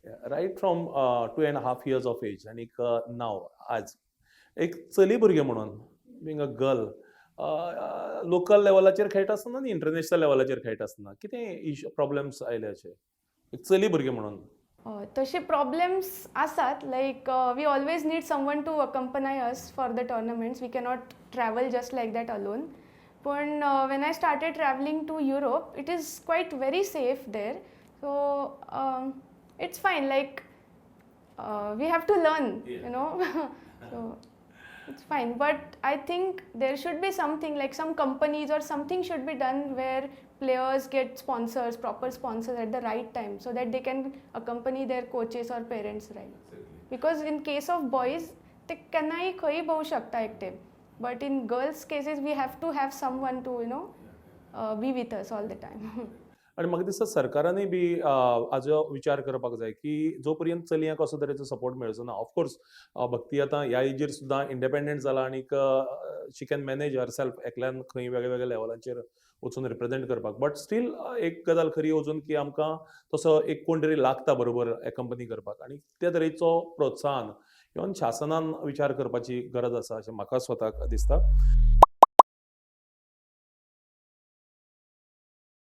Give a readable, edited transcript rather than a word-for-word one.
Right from 2.5 years of age आनीक नाव आज एक चली भुरगें म्हणून, बींग अ गर्ल, लोकल लेवलाचेर खेळटा आसतना आनी इंटरनॅशनल लेवलाचेर खेळटा आसतना कितें इशू, प्रॉब्लेम्स आयले अशे एक चली भुरगें म्हणून? तशे प्रॉब्लेम्स आसात, like we always need someone to accompany us for the tournaments. We cannot travel just like that alone. पण when I started travelling to Europe, it is quite very safe there, so it's fine. Like, we have to learn, so it's fine. But I think there should be something, like some companies or something should be done where players get sponsors, proper sponsors at the right time, so that they can accompany their coaches or parents, right? Because in case of boys, ते केन्नाय खंय भोवूं शकता एकटे, but in girls' cases we have to have someone to be with us all the time. आनी म्हाका दिसता सरकारानूय बी हाजो विचार करपाक जाय की जो पर्यंत चलयांक असो तरेचो सपोर्ट मेळचो ना. ऑफकोर्स, भक्ती आतां ह्या एजीर सुद्दां इंडिपेंडंट जाला आनीक she can manage herself, एकल्यान खंय वेगळ्या वेगळ्या लेवलांचेर वचून रिप्रेझेंट करपाक. बट स्टील एक गजाल खरी अजून की आमकां तसो एक कोण तरी लागता बरोबर एकंपनी करपाक आनी त्या तरेचो प्रोत्साहन इवन शासनान विचार करपाची गरज आसा अशें म्हाका स्वताक दिसता.